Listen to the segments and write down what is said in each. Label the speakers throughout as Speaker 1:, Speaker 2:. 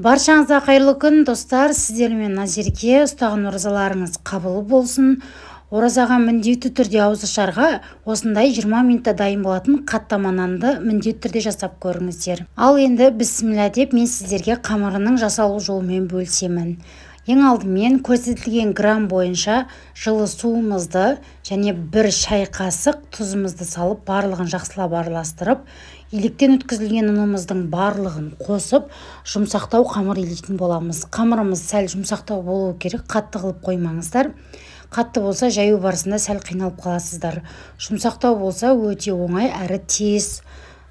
Speaker 1: Баршаңызға қайырлы күн, достар. Сіздермен Назерке. Ұстаған оразаларыңыз қабыл болсын. Оразаға міндетті түрде ауызашарға осындай 20 минутта дайын болатын қаттама нанды міндетті түрде жасап көріңіздер. Ал енді бісміллә деп мен сіздерге қамырының жасалу жолымен бөлісемін. Ең алдымен көрсетілген грамм бойынша жылы суымызды және бір шай қасық тұзымызды салып, барлығын жақсылап араластырып, илектен өткізілген ұнымыздың барлығын қосып, жұмсақтау қамыр илейтін боламыз. Қамырымыз сәл жұмсақтау болу керек, қатты қылып қоймаңыздар. Қатты болса, жаю барысында сәл қиналып қаласыздар. Жұмсақтау болса, өте оңай әрі тез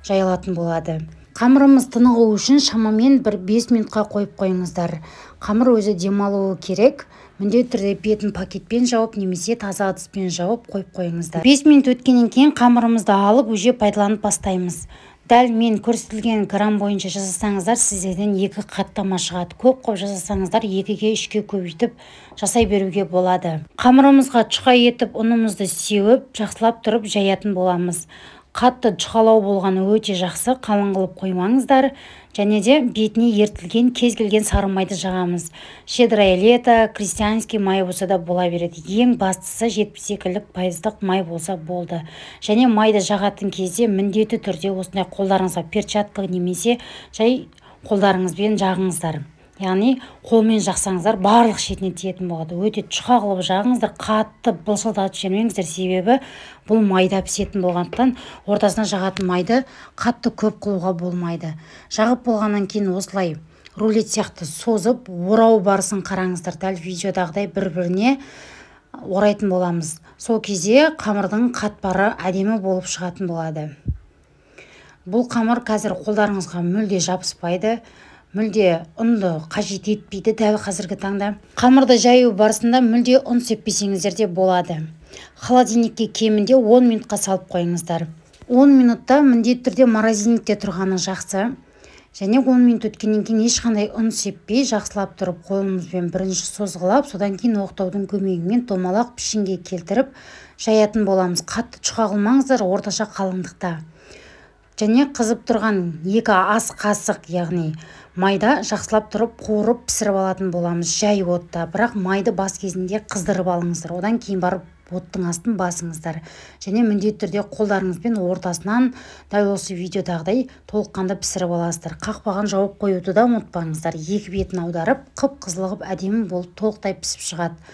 Speaker 1: жайылатын болады. Қамырымыз тынығу үшін шамамен бір 5 минутқа қойып қойыңыздар. Қамыр өзі демалуы керек. Міндетті түрде бетін пакетпен жауып немесе таза ыдыспен жауып қойып қойыңыздар. 5 минут өткеннен кейін қамырымызды алып уже пайдаланып бастаймыз. Дәл мен көрсетілген грамм бойынша жасасаңыздар, сіздерден 2 қаттама шығады. Көп қылып жасасаңыздар, 2-ге 3-ке көбейтіп жасай беруге болады. Қамырымызға жұқа етіп ұнымызды сеуіп, жақсылап тұрып жаятын боламыз. Қатты жұқалау болғаны өте жақсы, қалың қылып қоймаңыздар. Және де бетіне ертілген кез келген сары майды жағамыз. Щедрое лето, крестьянский май болса да бола береді. Ең бастысы 72% май болса болды. Және майды жағатын кезде міндетті түрде осындай қолдарыңызға перчатка немесе жай қолдарыңызбен жағыңыздар. Яғни қолмен жақсаңыздар барлық шетіне тиетін болады. Өте жұқа қылып жағыңыздар, қатты былшылдатып жібермеңіздер, себебі бұл майда пісетін болғандықтан ортасына жағатын майды қатты көп қылуға болмайды. Жағып болғаннан кейін осылай рулет сияқты созып, орау барысын қараңыздар. Дәл видеодағыдай бір-біріне орайтын боламыз. Сол кезде қамырдың қатпары әдемі болып шығатын болады. Бұл қамыр қазір қолдарыңызға мүлде жабыспайды. Мүлде ұнды қажет етпейді дәл қазіргі таңда. Қамырды жаю барысында мүлде ұн сеппесеңіздер де болады. Холодильникке кемінде 10 минутқа салып қойыңыздар. 10 минутта міндетті түрде морозильникте тұрғаны жақсы. Және 10 минут өткеннен кейін ешқандай ұн сеппей жақсылап тұрып қолымызбен бірінші созғылап, содан кейін оқтаудың көмегімен домалақ пішінге келтіріп жаятын боламыз. Қатты жұқа қылмаңыздар, орташа қалыңдықта. Және қызып тұрған 2 ас қасық, яғни майда жақсылап тұрып қуырып пісіріп алатын боламыз жай отта. Бірақ майды бас кезінде қыздырып алыңыздар, одан кейін барып оттың астын басыңыздар. Және міндетті түрде қолдарыңызбен ортасынан дәл осы видеодағыдай толыққанды пісіріп аласыздар. Қақпағын жауып қоюды да ұмытпаңыздар. Екі бетін аударып, қып-қызыл қылып әдемі болып толықтай пісіп шығады.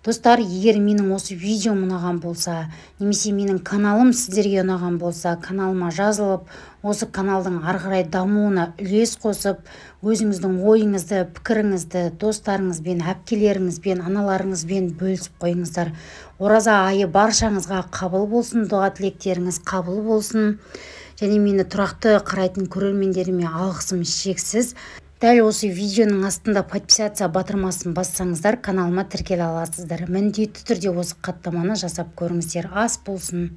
Speaker 1: Достар, егер менің осы видеом ұнаған болса, немесе менің каналым сіздерге ұнаған болса, каналыма жазылып, осы каналдың ары қарай дамуына үлес қосып, өзіңіздің ойыңызды, пікіріңізді достарыңызбен, әпкелеріңізбен, аналарыңызбен бөлісіп қойыңыздар. Ораза айы баршаңызға қабыл болсын, дұға тілектеріңіз қабыл болсын. Және мені тұрақты қарайтын көрермендеріме алғысым шексіз. Дәл осы видеоның астында подписаться батырмасын бассаңыздар, каналыма тіркеле аласыздар. Міндетті түрде осы қаттаманы жасап көріңіздер. Ас болсын.